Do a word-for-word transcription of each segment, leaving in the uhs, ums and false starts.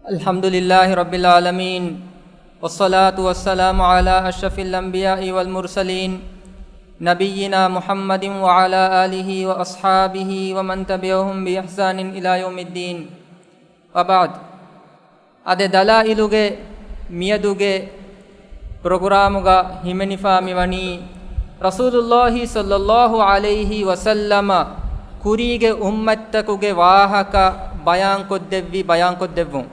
الحمد لله رب العالمين، والصلاة والسلام على أشرف الأنبياء والمرسلين، نبينا محمد وعلى آله وأصحابه ومن تبعهم بإحسان إلى يوم الدين. وبعد. އާދެ، ދަލާއިލުގެ މިއަދުގެ ޕްރޮގްރާމުގަ ހިމެނިފާ މިވަނީ، ރަސޫލުﷲ ޞައްލަﷲ ޢަލައިހި ވަސައްލަމަ ކުރީގެ އުއްމަތްތަކުގެ ވާހަކަ ބަޔާންކޮށްދެއްވި ބަޔާންކޮށްދެއްވުން.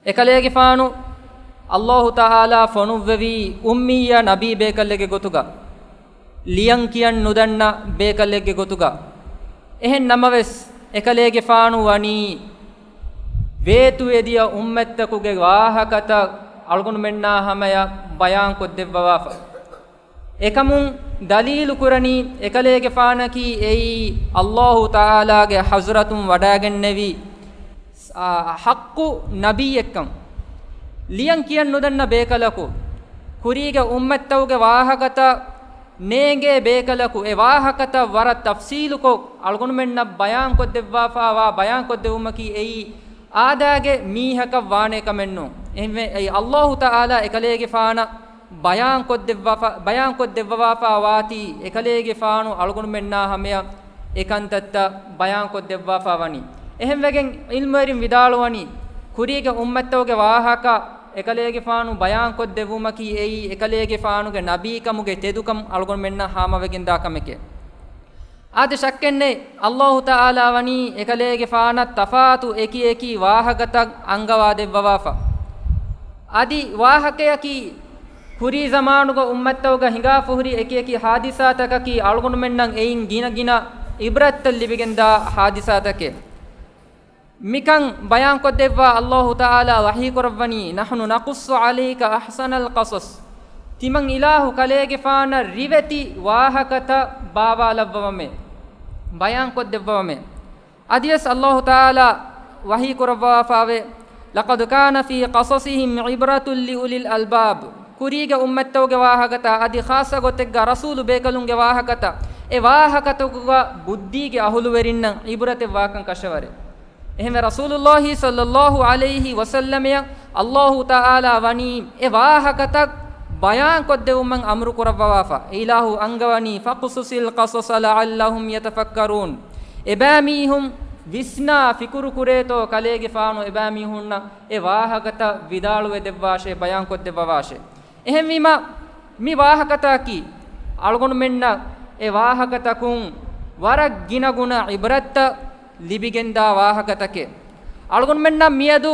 އެކަލޭގެފާނު ﷲ ތަޢާލާ ފޮނުއްވެވީ އުއްމިއްޔަ ނަބީ ބޭކަލެއްގެ ގޮތުގަ، ލިޔަން ކިޔަން ނުދަންނަ ބޭކަލެއްގެ ގޮތުގަ. އެހެން ނަމަވެސް، އެކަލޭގެފާނު ވަނީ ވޭތުވެދިޔަ އުއްމަތްތަކުގެ ވާހަކަތައް އަޅުގަނޑުމެންނާ ހަމަޔަށް ބަޔާންކޮށްދެއްވަވާފަ. އެކަމުން ދަލީލު ކުރަނީ، އެކަލޭގެފާނަކީ އެއީ ﷲ ތަޢާލާގެ ޙަޟްރަތުން ވަޑައިގެންނެވި، އާ، ޙައްޤު ނަބިއްޔެއްކަން. ލިޔަން ކިޔަން ނުދަންނަ ބޭކަލަކު، ކުރީގެ އުއްމަތްތަކުގެ ވާހަކަތައް ނޭނގޭ ބޭކަލަކު، އެ ވާހަކަތައް ވަރަށް ތަފްޞީލުކޮށް އަޅުގަނޑުމެންނަށް ބަޔާންކޮށްދެއްވާފާވާ، ބަޔާންކޮށްދެއްވުމަކީ އެއީ އާދައިގެ މީހަކަށް ވާނޭ ކަމެއް ނޫން. އެހެންވެ، އެއީ ﷲ ތަޢާލާ އެކަލޭގެފާނަށް ބަޔާންކޮށްދެއްވާފަ-، ބަޔާންކޮށްދެއްވަވާފާ ވާތީ، އެކަލޭގެފާނު އަޅުގަނޑުމެންނާ ހަމަޔަށް އެ ކަންތައްތައް ބަޔާންކޮށްދެއްވާފާ ވަނީ. އެހެންވެގެން ޢިލްމުވެރިން ވިދާޅުވަނީ، ކުރީގެ އުއްމަތްތަކުގެ ވާހަކަ އެކަލޭގެފާނު ބަޔާންކޮށްދެއްވުމަކީ އެއީ އެކަލޭގެފާނުގެ ނަބީކަމުގެ ތެދުކަން އަޅުގަނޑުމެންނަށް ހާމަވެގެންދާ ކަމެކޭ. އާދެ، ޝައްކެއްނެތް، ﷲ ތަޢާލާ ވަނީ އެކަލޭގެފާނަށް ތަފާތު އެކި އެކި ވާހަކަތައް އަންގަވާދެއްވަވާފަ. އަދި ވާހަކަޔަކީ، ކުރީ ޒަމާނުގަ އުއްމަތްތަކުގަ ހިނގާފަ ހުރި އެކި އެކި ޙާދިސާތަކަކީ، އަޅުގަނޑުމެންނަށް އެއިން ގިނަ ގިނަ ޢިބްރަތްތައް ލިބިގެންދާ ޙާދިސާތަކެއް. މިކަން ބަޔާންކޮށްދެއްވާ ﷲ ތަޢާލާ ވަޙީކުރައްވަނީ، "نحن نقص عليك أحسن القصص." ތިމަން އިލާހު ކަލޭގެފާނަށް ރިވެތި ވާހަކަތައް ބާވާލައްވަވަމޭ، ބަޔާންކޮށްދެއްވަވަމޭ. އަދިވެސް ﷲ ތަޢާލާ ވަޙީކުރައްވާފާވޭ، "لقد كان في قصصهم عبرة لأولي الألباب." ކުރީގެ އުއްމަތްތަކުގެ ވާހަކަތައް އަދި ޚާއްޞަ ގޮތެއްގަ ރަސޫލު ބޭކަލުންގެ ވާހަކަތައް، އެ ވާހަކަތަކުގަ ބުއްދީގެ އަހުލުވެރިންނަށް ޢިބްރަތެއް ވާކަން ކަށަވަރޭ. އެހެންވެ، ރަސޫލުﷲ ޞައްލަﷲ ޢަލައިހި ވަސައްލަމަޔަށް ﷲ ތަޢާލާ ވަނީ އެ ވާހަކަތައް ބަޔާންކޮށްދެއްވުމަށް އަމުރު ކުރައްވަވާފަ. އެ އިލާހު އަންގަވަނީ، "فاقصص القصص لعلهم يتفكرون." އެބައިމީހުން ވިސްނާ ފިކުރު ކުރޭތޯ ކަލޭގެފާނު އެބައިމީހުންނަށް އެ ވާހަކަތައް ވިދާޅުވެދެއްވާށޭ، ބަޔާންކޮށްދެއްވަވާށޭ. އެހެންވީމަ، މި ވާހަކަތަކީ އަޅުގަނޑުމެންނަށް އެ ވާހަކަތަކުން ވަރަށް ގިނަގުނަ ޢިބްރަތްތައް ލިބިގެންދާ ވާހަކަތަކެއް. އަޅުގަނޑުމެންނަށް މިއަދު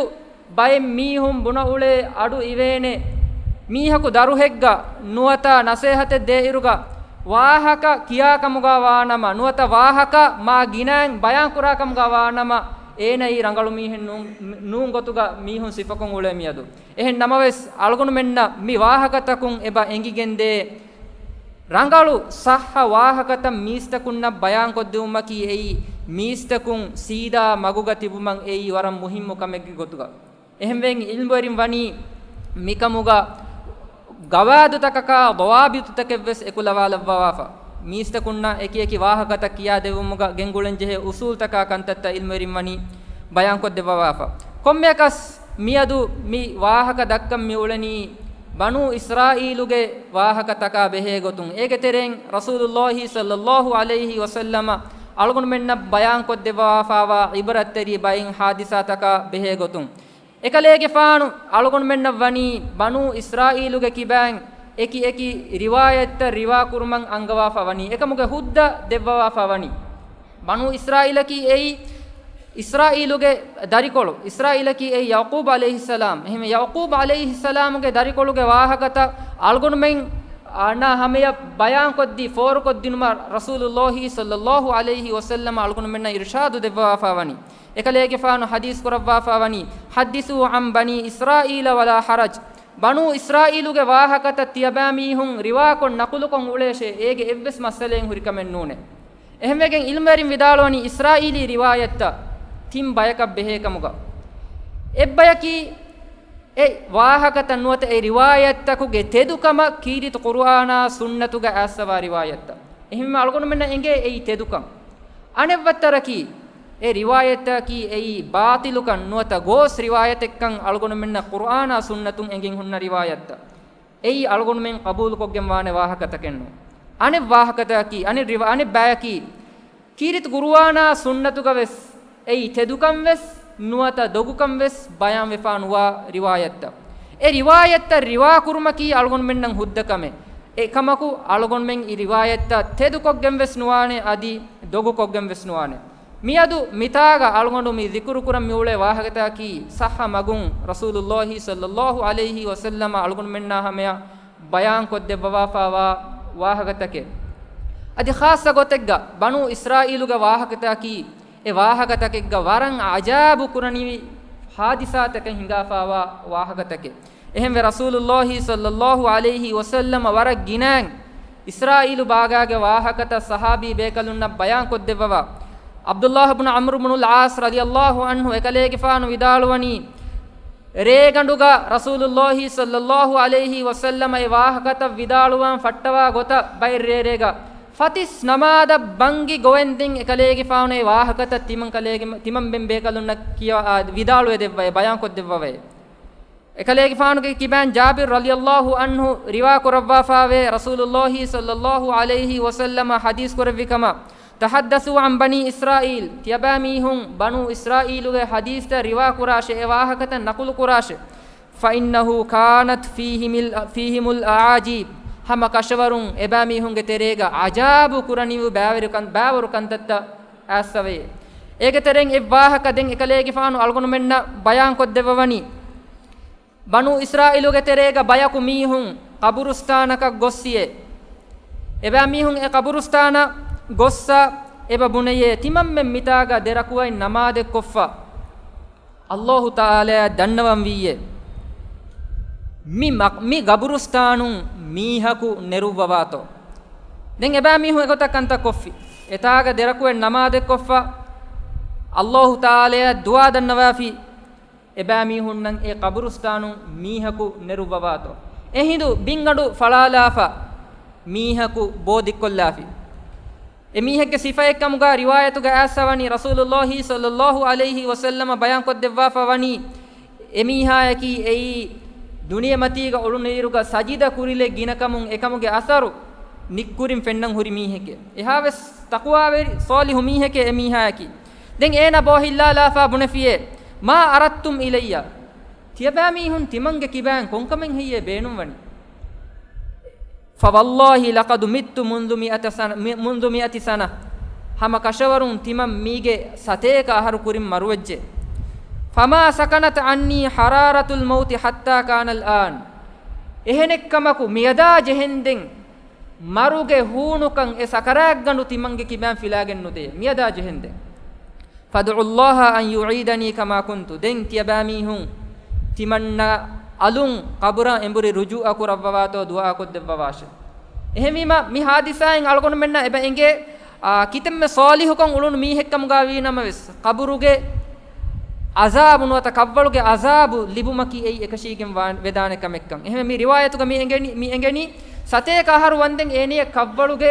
ބައެއް މީހުން ބުނަ އުޅޭ އަޑު އިވޭނެ، މީހަކު ދަރުހެއްގަ ނުވަތަ ނަސޭހަތެއް ދޭއިރުގަ ވާހަކަ ކިޔާ ކަމުގަ ވާނަމަ، ނުވަތަ ވާހަކަ މާ ގިނައިން ބަޔާންކުރާ ކަމުގަ ވާނަމަ، އޭނައީ ރަނގަޅު މީހެއް ނޫން، ނޫން ގޮތުގަ މީހުން ސިފަކޮށް އުޅޭ މިއަދު. އެހެން ނަމަވެސް، އަޅުގަނޑުމެންނަށް މި ވާހަކަތަކުން އެބަ އެނގިގެންދޭ ރަނގަޅު ޞައްޙަ ވާހަކަތައް މީސްތަކުންނަށް ބަޔާންކޮށްދިއުމަކީ އެއީ، މީސްތަކުން ސީދާ މަގުގަ ތިބުމަށް އެއީ ވަރަށް މުހިއްމު ކަމެއްގެ ގޮތުގަ. އެހެންވެ، ޢިލްމުވެރިން ވަނީ މިކަމުގަ ގަވާއިދުތަކަކާ ޟަވާބިޠުތަކެއްވެސް އެކުލަވާލައްވަވާފަ. މީސްތަކުންނަށް އެކި އެކި ވާހަކަތައް ކިޔާދެއްވުމުގަ ގެންގުޅެންޖެހޭ އުޞޫލުތަކާ ކަންތައްތައް ޢިލްމުވެރިން ވަނީ ބަޔާންކޮށްދެއްވަވާފަ. ކޮންމެއަކަސް މިއަދު މި ވާހަކަ ދައްކަން މިއުޅެނީ ބަނޫ އިސްރާއީލުގެ ވާހަކަތަކާ ބެހޭގޮތުން. އޭގެ ތެރެއިން ރަސޫލުﷲ ޞައްލަﷲ ޢަލައިހި ވަސައްލަމަ އަޅުގަނޑުމެންނަށް ބަޔާންކޮށްދެއްވާފާވާ ޢިބްރަތްތެރި ބައިން ޙާދިސާތަކާ ބެހޭގޮތުން. އެކަލޭގެފާނު އަޅުގަނޑުމެންނަށް ވަނީ ބަނޫ އިސްރާއީލުގެ ކިބައިން އެކި އެކި ރިވާޔަތްތައް ރިވާކުރުމަށް އަންގަވާފަ ވަނީ. އެކަމުގެ ހުއްދަ ދެއްވަވާފަ ވަނީ. ބަނޫ އިސްރާއީލަކީ އެއީ އިސްރާއީލުގެ ދަރިކޮޅު. އިސްރާއީލަކީ އެއީ ޔަޢުޤޫބް ޢަލައިހިއްސަލާމް. އެހެންވެ، ޔަޢުޤޫބް ޢަލައިހިއްސަލާމުގެ ދަރިކޮޅުގެ ވާހަކަތައް އަޅުގަނޑުމެން އަންނާ ހަމަޔަށް ބަޔާންކޮށްދީ، ފޯރުކޮށްދިނުމަށް ރަސޫލުﷲ ޞައްލަﷲ ޢަލައިހި ވަސައްލަމަ އަޅުގަނޑުމެންނަށް އިރުޝާދު ދެއްވަވާފަ ވަނީ. އެކަލޭގެފާނު ޙަދީޘް ކުރައްވާފަ ވަނީ، "حدثوا عن بني إسرائيل ولا حرج." ބަނޫ އިސްރާއީލުގެ ވާހަކަތައް ތިޔަބައިމީހުން ރިވާކޮށް ނަޤުލުކޮށް އުޅޭށޭ، އޭގެ އެއްވެސް މައްސަލައެއް ހުރިކަމެއް ނޫނޭ. އެހެންވެގެން ޢިލްމުވެރިން ވިދާޅުވަނީ އިސްރާއީލީ ރިވާޔަތްތައް ތިން ބަޔަކަށް ބެހޭކަމުގަ. އެއްބަޔަކީ އެ ވާހަކަތައް ނުވަތަ އެ ރިވާޔަތްތަކުގެ ތެދުކަމަށް ކީރިތި ޤުރުއާނާ ސުންނަތުގަ އައިސްފަވާ ރިވާޔަތްތައް. އެހެންވެ އަޅުގަނޑުމެންނަށް އެނގޭ އެއީ ތެދުކަން. އަނެއް ވައްތަރަކީ، އެ ރިވާޔަތަކީ އެއީ ބާޠިލުކަން ނުވަތަ ގޯސް ރިވާޔަތެއްކަން އަޅުގަނޑުމެންނަށް ޤުރްއާނާ ސުންނަތުން އެނގެން ހުންނަ ރިވާޔަތްތައް. އެއީ އަޅުގަނޑުމެން ޤަބޫލުކޮށްގެން ވާނެ ވާހަކަތަކެއް ނޫން. އަނެއް ވާހަކަތަކީ، އަނެއް ރިވާ-، އަނެއް ބަޔަކީ، ކީރިތި ޤުރުއާނާ ސުންނަތުގަ ވެސް އެއީ ތެދުކަން ވެސް ނުވަތަ ދޮގުކަން ވެސް ބަޔާންވެފާ ނުވާ ރިވާޔަތްތައް. އެ ރިވާޔަތްތައް ރިވާކުރުމަކީ އަޅުގަނޑުމެންނަށް ހުއްދަ ކަމެއް. އެކަމަކު، އަޅުގަނޑުމެން އެ ރިވާޔަތްތައް ތެދުކޮށްގެން ވެސް ނުވާނެ، އަދި ދޮގުކޮށްގެން ވެސް ނުވާނެ. މިއަދު މިތާގަ އަޅުގަނޑު މި ޛިކުރު ކުރަން މިއުޅޭ ވާހަކަތަކީ ޞައްޙަ މަގުން ރަސޫލުﷲ ޞައްލަﷲ ޢަލައިހި ވަސައްލަމަ އަޅުގަނޑުމެންނާ ހަމަޔަށް ބަޔާންކޮށްދެއްވަވާފާވާ ވާހަކަތަކެއް. އަދި ޚާއްޞަ ގޮތެއްގަ ބަނޫ އިސްރާއީލުގެ ވާހަކަތަކީ އެ ވާހަކަތަކެއްގަ ވަރަށް އަޖާބު ކުރަނިވި ޙާދިސާތަކެއް ހިނގާފާވާ ވާހަކަތަކެއް. އެހެންވެ ރަސޫލުﷲ ޞައްލަﷲ ޢަލައިހި ވަސައްލަމަ ވަރަށް ގިނައިން އިސްރާއީލު ބާގާގެ ވާހަކަތައް ޞަޙާބީ ބޭކަލުންނަށް ބަޔާންކޮށްދެއްވަވާ. ޢަބްދުﷲ ބުނު ޢަމްރު ބުނުލް ޢާޞް ރަޟިޔަﷲ ޢަންހު އެކަލޭގެފާނު ވިދާޅުވަނީ، ރޭގަނޑުގަ ރަސޫލުﷲ ޞައްލަﷲ ޢަލައިހި ވަސައްލަމަ އެ ވާހަކަތައް ވިދާޅުވާން ފައްޓަވާ ގޮތަށް ބައެއް ރޭރޭގަ ފަތިސް ނަމާދަށް ބަންގި ގޮވެންދެން އެކަލޭގެފާނު އެ ވާހަކަތައް ތިމަން ކަލޭގެ-، ތިމަންމެން ބޭކަލުންނަށް ކިޔަ-، އާ، ވިދާޅުވެ ދެއްވައޭ، ބަޔާންކޮށްދެއްވަވައޭ. އެކަލޭގެފާނުގެ ކިބައިން ޖާބިރު ރަޟިޔަﷲ ޢަންހު ރިވާ ކުރައްވާފާވޭ، ރަސޫލުﷲ ޞައްލަﷲ ޢަލައިހި ވަސައްލަމަ ޙަދީޘް ކުރެއްވި ކަމަށް، "تحدثوا عن بني إسرائيل، ތިޔަބައިމީހުން ބަނޫ އިސްރާއީލުގެ ޙަދީޘްތައް ރިވާ ކުރާށޭ، އެ ވާހަކަތައް ނަޤުލު ކުރާށޭ. فإنه كانت فيهم ال-، فيهم الأعاجيب، ހަމަ ކަށަވަރުން އެބައިމީހުންގެ ތެރޭގަ އަޖާބު ކުރަނިވި ބައިވެރިކަން-، ބައިވަރު ކަންތައްތައް އައިސްފަވޭ." އޭގެ ތެރެއިން އެއް ވާހަކަ ދެން އެކަލޭގެފާނު އަޅުގަނޑުމެންނަށް ބަޔާންކޮށްދެއްވަވަނީ. ބަނޫ އިސްރާއީލުގެ ތެރޭގަ ބަޔަކު މީހުން ޤަބުރުސްތާނަކަށް ގޮއްސިއޭ. އެބައިމީހުން އެ ޤަބުރުސްތާނަށް ގޮއްސަ އެބަ ބުނެޔޭ، ތިމަންމެން މިތާގަ ދެ ރަކުޢަތް ނަމާދެއް ކޮށްފަ، ﷲ ތަޢާލާއަށް ދަންނަވަންވީއޭ، މި މަ-، މި ޤަބުރުސްތާނުން މީހަކު ނެރުއްވަވާތޯ. ދެން އެބައިމީހުން އެގޮތަށް ކަންތައް ކޮށްފި. އެތާގަ ދެ ރަކުޢަތް ނަމާދެއް ކޮށްފަ، ﷲ ތަޢާލާއަށް ދުޢާ ދަންނަވާފި. އެބައިމީހުންނަށް އެ ޤަބުރުސްތާނުން މީހަކު ނެރުއްވަވާތޯ. އެހިނދު ބިންގަނޑު ފަޅާލާފަ، މީހަކު ބޯ ދިއްކޮށްލާފި. އެ މީހެއްގެ ސިފައެއްކަމުގަ ރިވާޔަތުގަ އައިސްފަވަނީ، ރަސޫލުﷲ ޞައްލަﷲ ޢަލައިހި ވަސައްލަމަ ބަޔާންކޮށްދެއްވާފަ ވަނީ، އެ މީހާޔަކީ އެއީ ދުނިޔެމަތީގަ އުޅުނުއިރުގަ ސަޖިދަ ކުރިލެއް ގިނަކަމުން އެކަމުގެ އަސަރު ނިއްކުރިން ފެންނަން ހުރި މީހެކޭ. އެހާވެސް ތަޤްވާވެރި ޞާލިޙު މީހެކޭ އެ މީހާޔަކީ. ދެން އޭނަ ބޯ ހިއްލާލާފަ ބުނެފިޔޭ، "ما أردتم إلي؟" ތިޔަބައިމީހުން ތިމަންގެ ކިބައިން ކޮންކަމެއް ހެއްޔޭ ބޭނުންވަނީ؟ "فوالله لقد مت منذ مئة سنة، منذ مئة سنة." ހަމަ ކަށަވަރުން ތިމަން މީގެ ސަތޭކަ އަހަރު ކުރިން މަރުވެއްޖެ. "فما سكنت عني حرارة الموت حتى كان الآن." އެހެނެއްކަމަކު، މިއަދާ ޖެހެންދެން މަރުގެ ހޫނުކަން އެ ސަކަރާތްގަނޑު ތިމަންގެ ކިބައިން ފިލާގެން ނުދޭ، މިއަދާ ޖެހެންދެން. "فادعوا الله أن يعيدني كما كنت." ދެން ތިޔަބައިމީހުން ތިމަންނަ އަލުން ޤަބުރަށް އެނބުރި ރުޖޫޢަ ކުރައްވަވާތޯ ދުޢާ ކޮށްދެއްވަވާށެ. އެހެންވީމަ، މި ޙާދިސާއިން އަޅުގަނޑުމެންނަށް އެބަ އެނގޭ، އާ، ކިތަންމެ ޞާލިޙުކަން އުޅުނު މީހެއްކަމުގަ ވީ ނަމަވެސް، ޤަބުރުގެ ޢަޒާބު ނުވަތަ ކަށްވަޅުގެ ޢަޒާބު ލިބުމަކީ އެއީ އެކަށީގެން ވާ-، ވެދާނެ ކަމެއްކަން. އެހެންވެ، މި ރިވާޔަތުގަ މި އެނގެނީ، މި އެނގެނީ ސަތޭކަ އަހަރު ވަންދެން އޭނަޔަށް ކަށްވަޅުގެ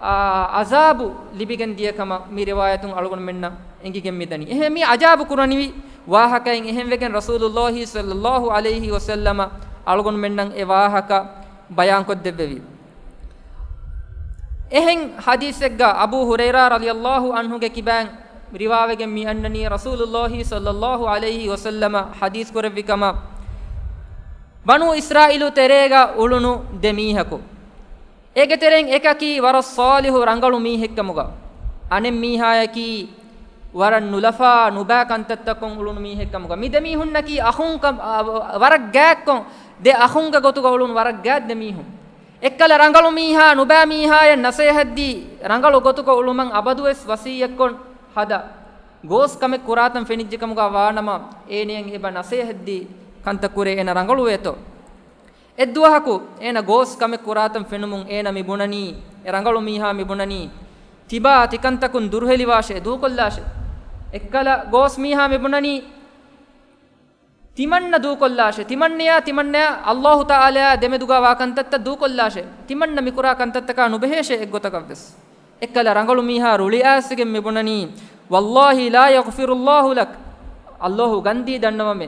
އާ، ޢަޒާބު ލިބިގެން ދިޔަ ކަމަށް މި ރިވާޔަތުން އަޅުގަނޑުމެންނަށް އެނގިގެން މިދަނީ. އެހެން މި ޢަޖާބު ކުރަނިވި ވާހަކައެއް. އެހެންވެގެން ރަސޫލުﷲ ޞައްލަﷲ ޢަލައިހި ވަސައްލަމަ އަޅުގަނޑުމެންނަށް އެ ވާހަކަ ބަޔާންކޮށްދެއްވެވި. އެހެން ޙަދީޘެއްގަ އަބޫ ހުރައިރާ ރަޟިޔަﷲ ޢަންހުގެ ކިބައިން ރިވާވެގެން މި އަންނަނީ ރަސޫލުﷲ ޞައްލަﷲ ޢަލައިހި ވަސައްލަމަ ޙަދީޘް ކުރެއްވި ކަމަށް، ބަނޫ އިސްރާއީލު ތެރޭގަ އުޅުނު ދެ މީހަކު. އޭގެ ތެރެއިން އެކަކީ ވަރަށް ޞާލިޙު ރަނގަޅު މީހެއްކަމުގަ، އަނެއް މީހާޔަކީ ވަރަށް ނުލަފާ ނުބައި ކަންތައްތައްކޮށް އުޅުނު މީހެއްކަމުގަ. މި ދެމީހުންނަކީ އަޚުން ކަ-، އަ، ވަރަށް ގާތްކޮށް، ދެ އަޚުންގެ ގޮތުގަ އުޅުނު ވަރަށް ގާތް ދެ މީހުން. އެއްކަލަ ރަނގަޅު މީހާ ނުބައި މީހާޔަށް ނަސޭހަތްދީ، ރަނގަޅު ގޮތުގަ އުޅުމަށް އަބަދުވެސް ވަޞިއްޔަތްކޮށް ހަދާ. ގޯސް ކަމެއް ކުރާތަން ފެނިއްޖެކަމުގަ ވާނަމަ، އޭނަޔަށް އެބަ ނަސޭހަތްދީ ކަންތައް ކުރޭ އޭނަ ރަނގަޅުވޭތޯ؟ އެއްދުވަހަކު އޭނަ ގޯސް ކަމެއް ކުރާތަން ފެނުމުން އޭނަ މި ބުނަނީ، އެ ރަނގަޅު މީހާ މި ބުނަނީ، ތިބާ ތިކަންތަކުން ދުރުހެލިވާށޭ، ދޫކޮށްލާށޭ. އެއްކަލަ ގޯސް މީހާ މި ބުނަނީ، ތިމަންނަ ދޫކޮށްލާށޭ، ތިމަންނަޔާ، ތިމަންނަޔާ ﷲ ތަޢާލާއާ ދެމެދުގަ ވާ ކަންތައްތައް ދޫކޮށްލާށޭ. ތިމަންނަ މިކުރާ ކަންތައްތަކާ ނުބެހޭށޭ އެއްގޮތަކަށްވެސް. އެއްކަލަ ރަނގަޅު މީހާ ރުޅިއައިސްގެން މި ބުނަނީ، والله لا يغفر الله لك. ﷲ ގަންދީ ދަންނަވަމޭ،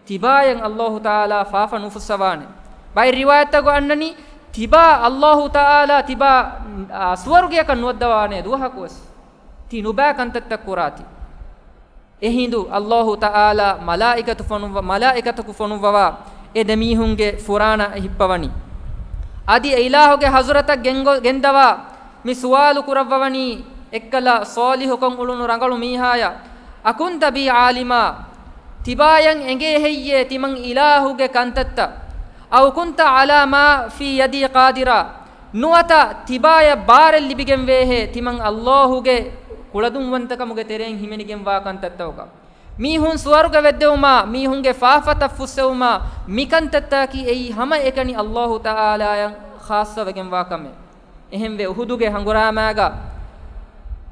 ތިބާޔަށް ﷲ ތަޢާލާ ފާފަ ނުފުއްސަވާނެ. ބައެއް ރިވާޔަތްތަކުގަ އަންނަނީ، ތިބާ ﷲ ތަޢާލާ ތިބާ، އާ، ސުވަރުގެއަކަށް ނުވައްދަވާނެ ދުވަހަކުވެސް. ތީ ނުބައި ކަންތައްތައް ކުރާތި. އެހިނދު ﷲ ތަޢާލާ މަލާއިކަތު ފޮނުއްވ-، މަލާއިކަތަކު ފޮނުއްވަވާ އެ ދެމީހުންގެ ފުރާނަ ހިއްޕަވަނީ. އަދި އެ އިލާހުގެ ޙަޟްރަތަށް ގެންގޮ-، ގެންދަވާ މި ސުވާލު ކުރައްވަވަނީ، އެއްކަލަ ޞާލިޙުކަން އުޅުނު ރަނގަޅު މީހާޔަށް، أكنت بي عالما، ތިބާޔަށް އެނގޭ ހެއްޔޭ ތިމަން އިލާހުގެ ކަންތައްތައް؟ أو كنت على ما في يدي قادرا، ނުވަތަ ތިބާޔަށް ބާރެއް ލިބިގެންވޭހޭ ތިމަން ﷲ ގެ ކުޅަދުންވަންތަކަމުގެ ތެރެއިން ހިމެނިގެންވާ ކަންތައްތަކުގަ؟ މީހުން ސުވަރުގެ ވެއްދެވުމާ، މީހުންގެ ފާފަތައް ފުއްސެވުމާ، މިކަންތައްތަކީ އެއީ ހަމައެކަނި ﷲ ތަޢާލާޔަށް ޚާއްޞަވެގެންވާ ކަމެއް. އެހެންވެ، އުޙުދުގެ ހަނގުރާމާގަ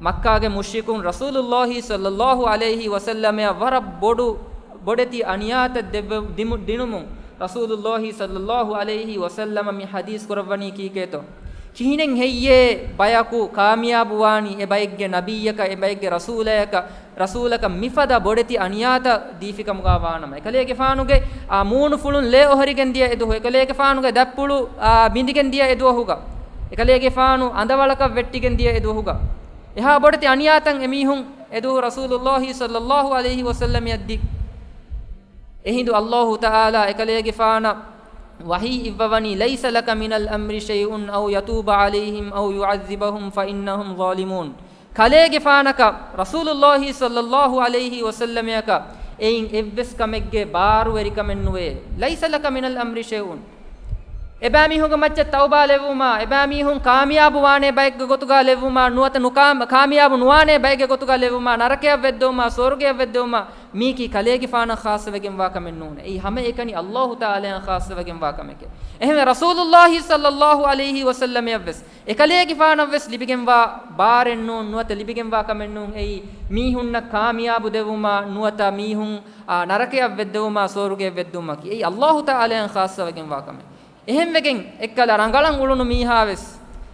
މައްކާގެ މުޝްރިކުން ރަސޫލުﷲ ޞައްލަﷲ ޢަލައިހި ވަސައްލަމައަށް ވަރަށް ބޮޑު، ބޮޑެތި އަނިޔާތައް ދެއްވެ-، ދިމު-، ދިނުމުން، ރަސޫލުﷲ ޞައްލަﷲ ޢަލައިހި ވަސައްލަމަ މި ޙަދީޘް ކުރައްވަނީ ކީކޭތޯ؟ ކިހިނެއް ހެއްޔޭ ބަޔަކު ކާމިޔާބު ވާނީ އެ ބައެއްގެ ނަބިއްޔަކަށް، އެ ބައެއްގެ ރަސޫލަޔަކަށް، ރަސޫލަކަށް މިފަދަ ބޮޑެތި އަނިޔާތައް ދީފިކަމުގަ ވާނަމަ؟ އެކަލޭގެފާނުގެ، އާ، މޫނުފުޅުން ލޭ އޮހޮރިގެން ދިޔަ އެ ދުވަހު، އެކަލޭގެފާނުގެ ދަތްޕުޅު، އާ، ބިނދިގެން ދިޔަ އެ ދުވަހުގަ، އެކަލޭގެފާނު އަނދަވަޅަކަށް ވެއްޓިގެން ދިޔަ އެ ދުވަހުގަ، އެހާ ބޮޑެތި އަނިޔާތައް އެމީހުން އެ ދުވަހު ރަސޫލުﷲ ޞައްލަﷲ ޢަލައިހި ވަސައްލަމައަށް ދި. އެހިނދު ﷲ ތަޢާލާ އެކަލޭގެފާނަށް ވަޙީ އިއްވަވަނީ، ليس لك من الأمر شيء أو يتوب عليهم أو يعذبهم فإنهم ظالمون. ކަލޭގެފާނަކަށް، ރަސޫލުﷲ ޞައްލަﷲ ޢަލައިހި ވަސައްލަމައަކަށް އެއިން އެއްވެސް ކަމެއްގެ ބާރުވެރިކަމެއް ނުވޭ. ليس لك من الأمر شيء. އެބައިމީހުންގެ މައްޗަށް ތައުބާ ލެއްވުމާ، އެބައިމީހުން ކާމިޔާބު ވާނޭ ބައެއްގެ ގޮތުގަ ލެއްވުމާ، ނުވަތަ ނުކާ-، ކާމިޔާބު ނުވާނޭ ބައެއްގެ ގޮތުގަ ލެއްވުމާ، ނަރަކަޔަށް ވެއްދެވުމާ، ސުވަރުގެޔަށް ވެއްދެވުމާ، މީކީ ކަލޭގެފާނަށް ޚާއްޞަވެގެންވާ ކަމެއް ނޫނޭ. އެއީ ހަމައެކަނި ﷲ ތަޢާލާއަށް ޚާއްޞަވެގެންވާ ކަމެކޭ. އެހެންވެ، ރަސޫލުﷲ ޞައްލަﷲ ޢަލައިހި ވަސައްލަމައަށްވެސް، އެކަލޭގެފާނަށްވެސް ލިބިގެންވާ ބާރެއް ނޫން، ނުވަތަ ލިބިގެންވާ ކަމެއް ނޫން. އެއީ މީހުންނަށް ކާމިޔާބު ދެއްވުމާ، ނުވަތަ މީހުން، އާ، ނަރަކަޔަށް ވެއްދެވުމާ، ސުވަރުގެ ވެއްދުމަކީ. އެއީ ﷲ ތަޢާލާއަށް ޚާއްޞަވެގެންވާ ކަމެއް. އެހެންވެގެން އެއްކަލަ ރަނގަޅަށް އުޅުނު މީހާވެސް،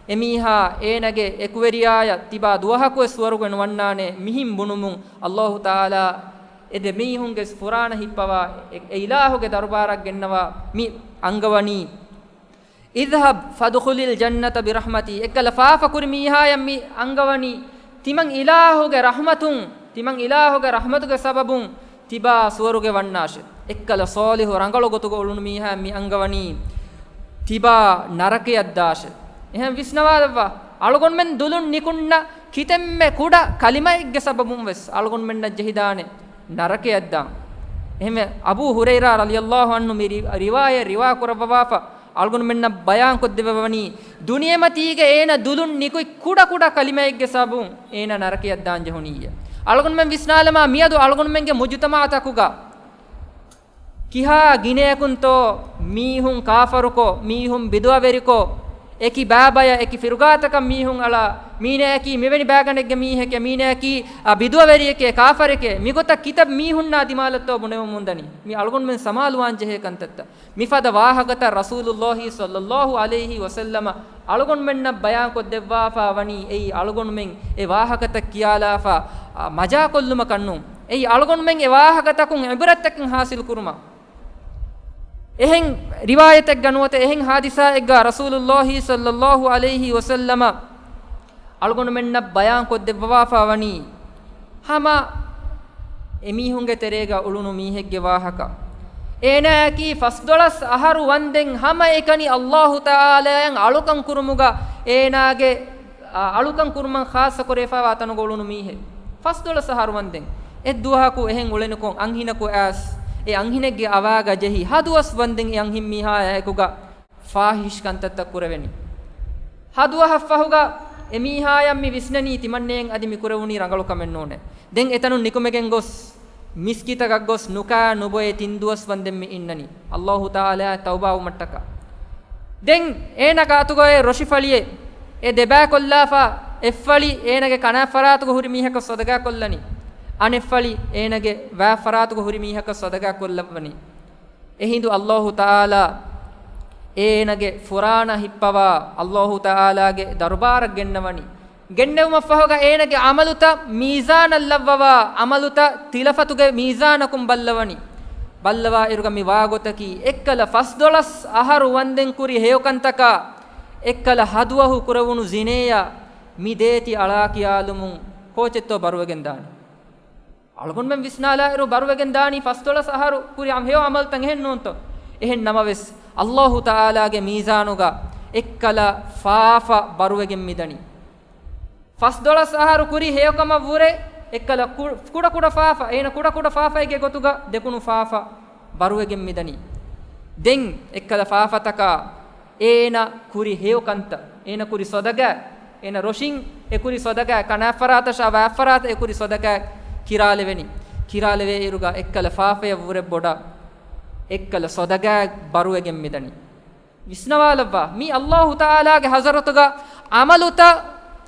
އެމީހާ އޭނަގެ އެކުވެރިޔާޔަށް ތިބާ ދުވަހަކުވެސް ސުވަރުގެ ނުވަންނާނެ މިހިން ބުނުމުން، ﷲ ތަޢާލާ އެ ދެމީހުންގެ ފުރާނަ ހިއްޕަވާ، އެ، އެ އިލާހުގެ ދަރުބާރަށް ގެންނަވާ މި އަންގަވަނީ، اذهب فادخل الجنة برحمتي. އެއްކަލަ ފާފަ ކުރި މީހާޔަށް މި އަންގަވަނީ، ތިމަން އިލާހުގެ ރަޙްމަތުން، ތިމަން އިލާހުގެ ރަޙްމަތުގެ ސަބަބުން ތިބާ ސުވަރުގެ ވަންނާށެ. އެއްކަލަ ޞާލިޙު ރަނގަޅު ގޮތުގަ އުޅުނު މީހާ މި އަންގަވަނީ، ތިބާ ނަރަކަޔަށް ދާށެ. އެހެން ވިސްނަވާލައްވާ، އަޅުގަނޑުމެން ދުލުން ނިކުންނަ ކިތަންމެ ކުޑަ ކަލިމައެއްގެ ސަބަބުން ވެސް އަޅުގަނޑުމެންނަށް ޖެހިދާނެ ނަރަކަޔަށް ދާން. އެހެންވެ، އަބޫ ހުރައިރާ ރަޟިޔަﷲ ޢަންހު މި ރި-، ރިވާޔަތް ރިވާ ކުރައްވަވާފަ، އަޅުގަނޑުމެންނަށް ބަޔާން ކޮށްދެއްވަވަނީ، ދުނިޔެމަތީގަ އޭނަ ދުލުން ނިކުތް ކުޑަ ކުޑަ ކަލިމައެއްގެ ސަބަބުން އޭނަ ނަރަކަޔަށް ދާން ޖެހުނިއްޔާ. އަޅުގަނޑުމެން ވިސްނާލަމާ، މިއަދު އަޅުގަނޑުމެންގެ މުޖުތަމަޢުތަކުގަ ކިހާ ގިނަޔަކުންތޯ މީހުން ކާފަރުކޮށް، މީހުން ބިދުޢަވެރިކޮށް، އެކި ބައިބަޔަށް އެކި ފިރުގާތަކަށް މީހުން އަޅާ، މީނައަކީ މިވެނި ބައިގަނޑެއްގެ މީހެކޭ، މީނައަކީ، އަ، ބިދުޢަވެރިއެކޭ، ކާފަރެކޭ، މިގޮތަށް ކިތައް މީހުންނާ ދިމާލަށްތޯ ބުނެވެމުންދަނީ؟ މި އަޅުގަނޑުމެން ސަމާލުވާން ޖެހޭ ކަންތައްތައް. މިފަދަ ވާހަކަތައް ރަސޫލުﷲ ޞައްލަﷲ ޢަލައިހި ވަސައްލަމަ އަޅުގަނޑުމެންނަށް ބަޔާންކޮށްދެއްވާފާ ވަނީ އެއީ އަޅުގަނޑުމެން އެ ވާހަކަތައް ކިޔާލާފާ، އަ، މަޖާކޮށްލުމަކަށް ނޫން. އެއީ އަޅުގަނޑުމެން އެ ވާހަކަތަކުން ޢިބްރަތްތަކެއް ޙާޞިލު ކުރުމަށް. އެހެން ރިވާޔަތެއްގަ ނުވަތަ އެހެން ޙާދިސާއެއްގަ ރަސޫލުﷲ ޞައްލަﷲ ޢަލައިހި ވަސައްލަމަ އަޅުގަނޑުމެންނަށް ބަޔާން ކޮށްދެއްވަވާފާ ވަނީ، ހަމަ އެމީހުންގެ ތެރޭގަ އުޅުނު މީހެއްގެ ވާހަކަ. އޭނާއަކީ ފަސްދޮޅަސް އަހަރު ވަންދެން ހަމައެކަނި ﷲ ތަޢާލާއަށް އަޅުކަން ކުރުމުގަ އޭނާގެ، އާ، އަޅުކަން ކުރުމަށް ޚާއްޞަ ކުރެވިފާވާ ތަނުގަ އުޅުނު މީހެއް. ފަސްދޮޅަސް އަހަރު ވަންދެން. އެއްދުވަހަކު އެހެން އުޅެނިކޮށް އަންހިނަކު އައިސް، އެ އަންހިނެއްގެ އަވާގަ ޖެހި ހަ ދުވަސް ވަންދެން އެ އަންހެން މީހާއާއެކުގަ ފާޙިޝް ކަންތައްތައް ކުރެވެނީ. ހަ ދުވަހަށްފަހުގަ އެމީހާޔަށް މި ވިސްނަނީ ތިމަންނައަށް އަދި މި ކުރެވުނީ ރަނގަޅު ކަމެއް ނޫނޭ. ދެން އެތަނުން ނިކުމެގެން ގޮސް، މިސްކިތަކަށް ގޮސް ނުކާ ނުބޮއެ ތިން ދުވަސް ވަންދެން މި އިންނަނީ. ﷲ ތަޢާލާއަށް ތައުބާވުމަށްޓަކާ. ދެން އޭނަ ގާތުގައި ރޮށިފަޅިއެއް، އެ ދެބައިކޮށްލާފަ، އެއްފަޅި އޭނަގެ ކަނާފަރާތުގަ ހުރި މީހަކަށް ޞަދަގާކޮށްލަނީ. އަނެއްފަޅި އޭނަގެ ވާފަރާތުގަ ހުރި މީހަކަށް ޞަދަގާކޮށްލައްވަނީ. އެހިނދު ﷲ ތަޢާލާ އޭނަގެ ފުރާނަ ހިއްޕަވާ، ﷲ ތަޢާލާގެ ދަރުބާރަށް ގެންނަވަނީ، ގެންނެވުމަށްފަހުގަ އޭނަގެ ޢަމަލުތައް މީޒާނަށް ލައްވަވާ، ޢަމަލުތައް ތިލަފަތުގެ މީޒާނަކުން ބައްލަވަނީ. ބައްލަވާ އިރުގަ މި ވާގޮތަކީ، އެއްކަލަ ފަސްދޮޅަސް އަހަރު ވަންދެން ކުރި ހެޔޮކަންތަކާ، އެއްކަލަ ހަދުވަހު ކުރެވުނު ޒިނޭއަށް މި ދޭތި އަޅާ ކިޔާލުމުން ކޯޗެއްތޯ ބަރުވެގެން ދާނީ؟ އަޅުގަނޑުމެން ވިސްނާލާއިރު ބަރުވެގެން ދާނީ ފަސްދޮޅަސް އަހަރު ކުރި އަމް ހެޔޮ ޢަމަލުތައް، އެހެން ނޫންތޯ؟ އެހެން ނަމަވެސް، ﷲ ތަޢާލާގެ މީޒާނުގަ އެއްކަލަ ފާފަ ބަރުވެގެން މިދަނީ. ފަސްދޮޅަސް އަހަރު ކުރި ހެޔޮކަމަށް ވުރެ އެއްކަލަ ކު-، ކުޑަކުޑަ ފާފަ، އޭނަ ކުޑަކުޑަ ފާފައެއްގެ ގޮތުގަ ދެކުނު ފާފަ ބަރުވެގެން މިދަނީ. ދެން އެއްކަލަ ފާފަތަކާ އޭނަ ކުރި ހެޔޮކަންތައް، އޭނަ ކުރި ޞަދަގާ، އޭނަ ރޮށިން އެ ކުރި ޞަދަގާ، ކަނާފަރާތަށާ ވާފަރާތަށް އެ ކުރި ޞަދަގާ ކިރާލެވެނީ. ކިރާލެވޭ އިރުގަ އެއްކަލަ ފާފަޔަށް ވުރެ ބޮޑަށް އެއްކަލަ ޞަދަގާ ބަރުވެގެން މިދަނީ. ވިސްނަވާލައްވާ، މީ ﷲ ތަޢާލާގެ ޙަޟްރަތުގަ ޢަމަލުތައް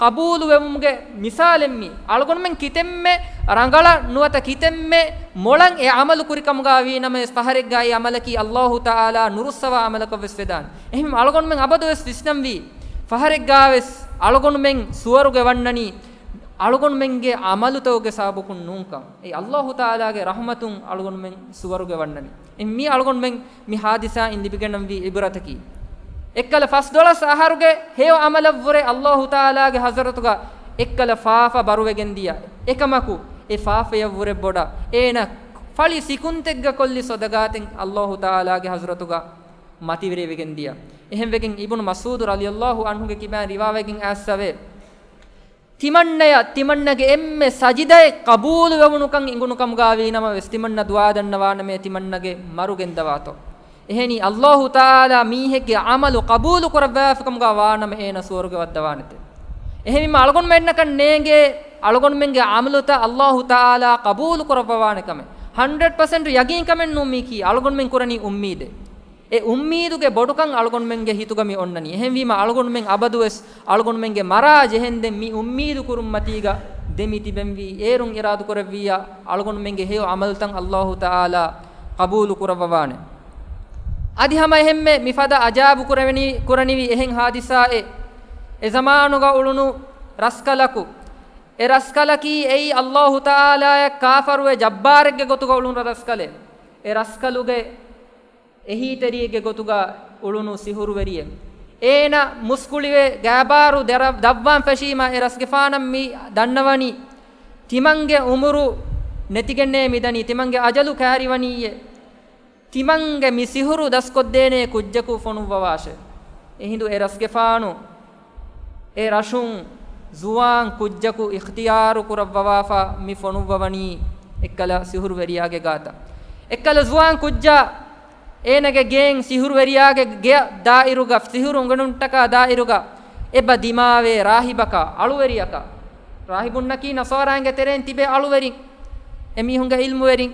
ޤަބޫލުވެވުމުގެ މިސާލެއް މީ. އަޅުގަނޑުމެން ކިތެއްމެ ރަނގަޅަށް ނުވަތަ ކިތެއްމެ މޮޅަށް އެ ޢަމަލު ކުރިކަމުގަ ވީނަމަވެސް، ފަހަރެއްގަ އެ ޢަމަލަކީ ﷲ ތަޢާލާ ނުރުއްސަވާ ޢަމަލަކަށްވެސް ވެދާނެ. އެހެން އަޅުގަނޑުމެން އަބަދުވެސް ވިސްނަންވީ، ފަހަރެއްގަވެސް އަޅުގަނޑުމެން ސުވަރުގެ ވަންނަނީ އަޅުގަނޑުމެންގެ ޢަމަލުތަކުގެ ސަބަބުން ނޫންކަން. އެ ﷲ ތަޢާލާގެ ރަޙްމަތުން އަޅުގަނޑުމެން ސުވަރުގެ ވަންނަނީ. އެ މީ އަޅުގަނޑުމެން މި ޙާދިސާއިން ލިބިގެންނަންވީ ޢިބްރަތަކީ. އެއްކަލަ ފަސްދޮޅަސް އަހަރުގެ ހެޔޮ ޢަމަލަށްވުރެ ﷲ ތަޢާލާގެ ޙަޟްރަތުގަ އެއްކަލަ ފާފަ ބަރުވެގެންދިޔަ. އެކަމަކު، އެ ފާފަޔަށްވުރެ ބޮޑަށް އޭނަ ފަޅި ސިކުންތެއްގަ ކޮށްލި ޞަދަގާތެއް ﷲ ތަޢާލާގެ ޙަޟްރަތުގަ މަތިވެރިވެގެންދިޔަ. އެހެންވެގެން އިބްނު މަސްޢޫދު ރަޟިޔަﷲ ޢަންހުގެ ކިބައިން ރިވާވެގެން އައިސްފަވޭ. ތިމަންނަޔަށް ތިމަންނަގެ އެންމެ ސަޖިދައެއް ޤަބޫލުވެވުނުކަން އިނގުނުކަމުގަ ވީނަމަވެސް، ތިމަންނަ ދުޢާ ދަންނަވާނަމޭ ތިމަންނަގެ މަރު ގެންދަވާތޯ. އެހެނީ، ﷲ ތަޢާލާ މީހެއްގެ ޢަމަލު ޤަބޫލު ކުރައްވާފިކަމުގަ ވާނަމަ އޭނަ ސުވަރުގެ ވައްދަވާނެތެ. އެހެންވީމަ، އަޅުގަނޑުމެންނަކަށް ނޭނގޭ އަޅުގަނޑުމެންގެ ޢަމަލުތައް ﷲ ތަޢާލާ ޤަބޫލު ކުރައްވަވާނެ ކަމެއް. ހަންޑްރެޑް ޕަސެންޓް ޔަގީންކަމެއް ނޫން މީކީ، އަޅުގަނޑުމެން ކުރަނީ އުއްމީދެއް. އެ އުއްމީދުގެ ބޮޑުކަން އަޅުގަނޑުމެންގެ ހިތުގަ މި އޮންނަނީ. އެހެންވީމަ، އަޅުގަނޑުމެން އަބަދުވެސް އަޅުގަނޑުމެންގެ މަރާ ޖެހެންދެން މި އުއްމީދު ކުރުންމަތީގަ ދެމި ތިބެންވީ. އޭރުން އިރާދުކުރެއްވިއްޔާ، އަޅުގަނޑުމެންގެ ހެޔޮ ޢަމަލުތައް ﷲ ތަޢާލާ ޤަބޫލު ކުރައްވަވާނެ. އަދި ހަމަ އެހެންމެ މިފަދަ އަޖާބު ކުރެވެނީ، ކުރަނިވި އެހެން ޙާދިސާއެއް. އެ ޒަމާނުގަ އުޅުނު ރަސްކަލަކު، އެ ރަސްކަލަކީ އެއީ ﷲ ތަޢާލާއަށް ކާފަރުވެ ޖައްބާރެއްގެ ގޮތުގަ އުޅުނު ރަސްކަލެއް. އެ ރަސްކަލުގެ އެހީތެރިއެއްގެ ގޮތުގަ އުޅުނު ސިހުރުވެރިއެއް. އޭނަ މުސްކުޅިވެ ގާބާރު ދެރަ-، ދަށްވާން ފެށީމަ އެ ރަސްގެފާނަށް މި ދަންނަވަނީ، ތިމަންގެ އުމުރު ނެތިގެންނޭ މިދަނީ، ތިމަންގެ އަޖަލު ކައިރިވަނީއޭ. ތިމަންގެ މި ސިހުރު ދަސްކޮށްދޭނޭ ކުއްޖަކު ފޮނުއްވަވާށޭ. އެހިނދު އެ ރަސްގެފާނު އެ ރަށުން ޒުވާން ކުއްޖަކު އިޚްތިޔާރު ކުރައްވަވާފަ މި ފޮނުއްވަވަނީ އެއްކަލަ ސިހުރުވެރިޔާގެ ގާތަށް. އެއްކަލަ ޒުވާން ކުއްޖާ އޭނަގެ ގެއިން ސިހުރުވެރިޔާގެ ގެއަށް ދާއިރުގަ، ސިހުރު އުނގެނުންތަކާ ދާއިރުގަ އެބަ ދިމާވޭ ރާހިބަކާ، އަޅުވެރިޔަކާ. ރާހިބުންނަކީ ނަޞާރާއިންގެ ތެރެއިން ތިބޭ އަޅުވެރިން، އެމީހުންގެ ޢިލްމުވެރިން.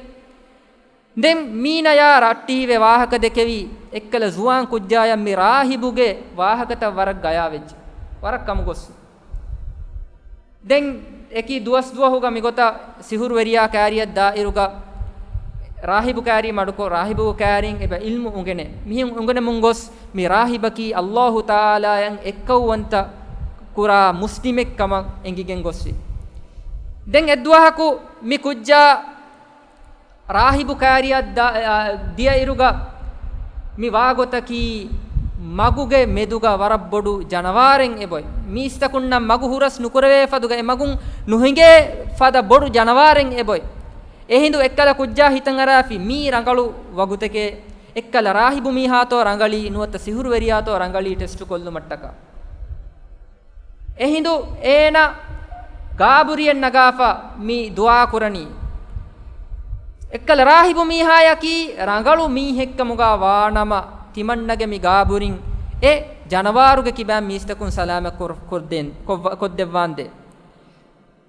ދެން މީނަޔާ ރައްޓެހިވެ ވާހަކަ ދެކެވި އެއްކަލަ ޒުވާން ކުއްޖާޔަށް މި ރާހިބުގެ ވާހަކަތައް ވަރަށް ގަޔާވެއްޖެ. ވަރަށް ކަމުގޮސް. ދެން އެކި ދުވަސް ދުވަހުގަ މިގޮތަށް ސިހުރުވެރިޔާ ކާރިއަށް ދާއިރުގަ ރާހިބު ކާރީ މަޑުކޮށް، ރާހިބު ކާރީން އެބަ ޢިލްމު އުނގެނެ. މިހެން އުނގެނެމުން ގޮސް، މި ރާހިބަކީ ﷲ ތަޢާލާއަށް އެއްކައުވަންތަ ކުރާ މުސްލިމެއް ކަމަށް އެނގިގެން ގޮސްފި. ދެން އެއްދުވަހަކު މި ކުއްޖާ ރާހިބު ކާރިއަށް ދާ-، އާ، ދިޔައިރުގަ މި ވާގޮތަކީ މަގުގެ މެދުގަ ވަރަށް ބޮޑު ޖަނަވާރެއް އެބޮތް. މީސްތަކުންނަށް މަގު ހުރަސް ނުކުރެވޭ ފަދުގަ އެ މަގުން ނުހިނގޭ ފަދަ ބޮޑު ޖަނަވާރެއް އެބޮތް. އެހިނދު އެއްކަލަ ކުއްޖާ ހިތަށް އަރާފި މީ ރަނގަޅު ވަގުތެކޭ، އެއްކަލަ ރާހިބު މީހާތޯ ރަނގަޅީ ނުވަތަ ސިހުރުވެރިޔާތޯ ރަނގަޅީ ޓެސްޓު ކޮށްލުމަށްޓަކާ. އެހިނދު އޭނަ ގާބުރިއެއް ނަގާފަ މި ދުޢާ ކުރަނީ. އެއްކަލަ ރާހިބު މީހާޔަކީ ރަނގަޅު މީހެއްކަމުގަ ވާނަމަ، ތިމަންނަގެ މި ގާބުރިން އެ ޖަނަވާރުގެ ކިބައިން މީސްތަކުން ސަލާމަތް ކޮށް-، ކޮށްދޭން-، ކޮށް-، ކޮށްދެއްވާނދޭ.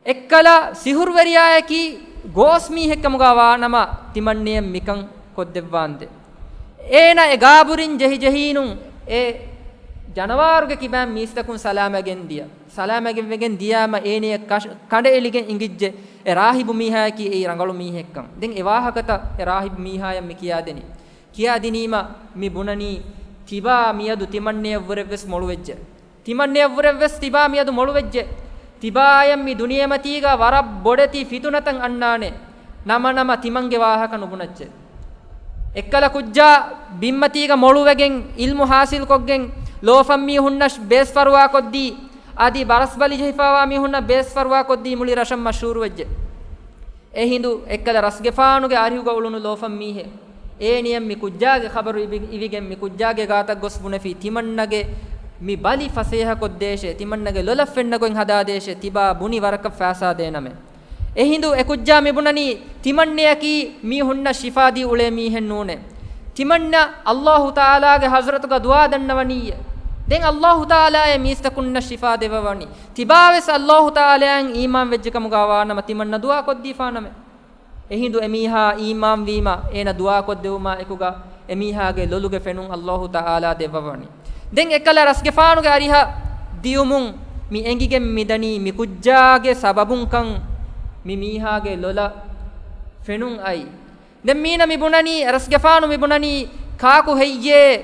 އެއްކަލަ ސިހުރުވެރިޔާޔަކީ ގޯސް މީހެއްކަމުގަ ވާނަމަ، ތިމަންނަޔަށް މިކަން ކޮށްދެއްވާނދޭ. އޭނަ އެ ގާބުރިން ޖެހި ޖެހީނުން އެ ޖަނަވާރުގެ ކިބައިން މީސްތަކުން ސަލާމަތްވެގެން ދިޔަ. ސަލާމަތްވެގެން ދިޔާމަ އޭނަޔަށް ކަށް-، ކަނޑައެޅިގެން އިނގިއްޖެ އެ ރާހިބު މީހާޔަކީ އެއީ ރަނގަޅު މީހެއްކަން. ދެން އެ ވާހަކަތައް އެ ރާހިބު މީހާޔަށް މި ކިޔާދެނީ. ކިޔާދިނީމަ މި ބުނަނީ ތިބާ މިއަދު ތިމަންނަޔަށްވުރެވެސް މޮޅުވެއްޖެ. ތިމަންނަޔަށްވުރެވެސް ތިބާ މިއަދު މޮޅުވެއްޖެ. ތިބާއަށް މި ދުނިޔެމަތީގަ ވަރަށް ބޮޑެތި ފިތުނަތައް އަންނާނެ. ނަމަ ނަމަ ތިމަންގެ ވާހަކަ ނުބުނައްޗޭ. އެއްކަލަ ކުއްޖާ ބިންމަތީގަ މޮޅުވެގެން އިލްމު ހާސިލްކޮށްގެން ލޯފަން މީހުންނަށް ބޭސްފަރުވާކޮށްދީ، އަދި ބަރަސްބަލި ޖެހިފައިވާ މީހުންނަށް ބޭސްފަރުވާކޮށްދީ މުޅި ރަށަށް މަޝްހޫރުވެއްޖެ. އެހިނދު އެއްކަލަ ރަސްގެފާނުގެ އަރިހުގަ އުޅުނު ލޯފަން މީހެއް. އޭނިއަށް މި ކުއްޖާގެ ޚަބަރު އިވި-، އިވިގެން މި ކުއްޖާގެ ގާތަށް ގޮސް ބުނެފި ތިމަންނަގެ މި ބަލި ފަސޭހަކޮށްދޭށޭ، ތިމަންނަގެ ލޮލަށް ފެންނަ ގޮތް ހަދާދޭށޭ، ތިބާ ބުނި ވަރަކަށް ފައިސާ ދޭނަމޭ. އެހިނދު އެ ކުއްޖާ މިބުނަނީ ތިމަންނަޔަކީ މީހުންނަށް ޝިފާދީ އުޅޭ މީހެއް ނޫނޭ. ތިމަންނަ އައްލާހު ތަޢާލާގެ ޙަޟްރަތުގަ ދުޢާ ދަންނަވަނީއޭ. ދެން އައްލާހު ތަޢާލާއޭ މީސްތަކުންނަށް ޝިފާ ދެއްވަވަނީ. ތިބާވެސް އައްލާހު ތަޢާލާއަށް އީމާން ވެއްޖެކަމުގަ ވާނަމަ ތިމަންނަ ދުޢާ ކޮށްދީފާނަމޭ. އެހިނދު އެމީހާ އީމާންވީމަ، އޭނަ ދުޢާކޮށްދެވުމާ އެކުގަ އެމީހާގެ ލޮލުގެ ފެނުން އައްލާހު ތަޢާލާ ދެއްވަވަނީ. ދެން އެކަލަ ރަސްގެފާނުގެ އަރިހަށް ދިޔުމުން މި އެނގިގެން މިދަނީ މި ކުއްޖާގެ ސަބަބުންކަން މި މީހާގެ ލޮލަށް ފެނުން އައި. ދެން މީނަ މިބުނަނީ، ރަސްގެފާނު މިބުނަނީ ކާކު ހެއްޔޭ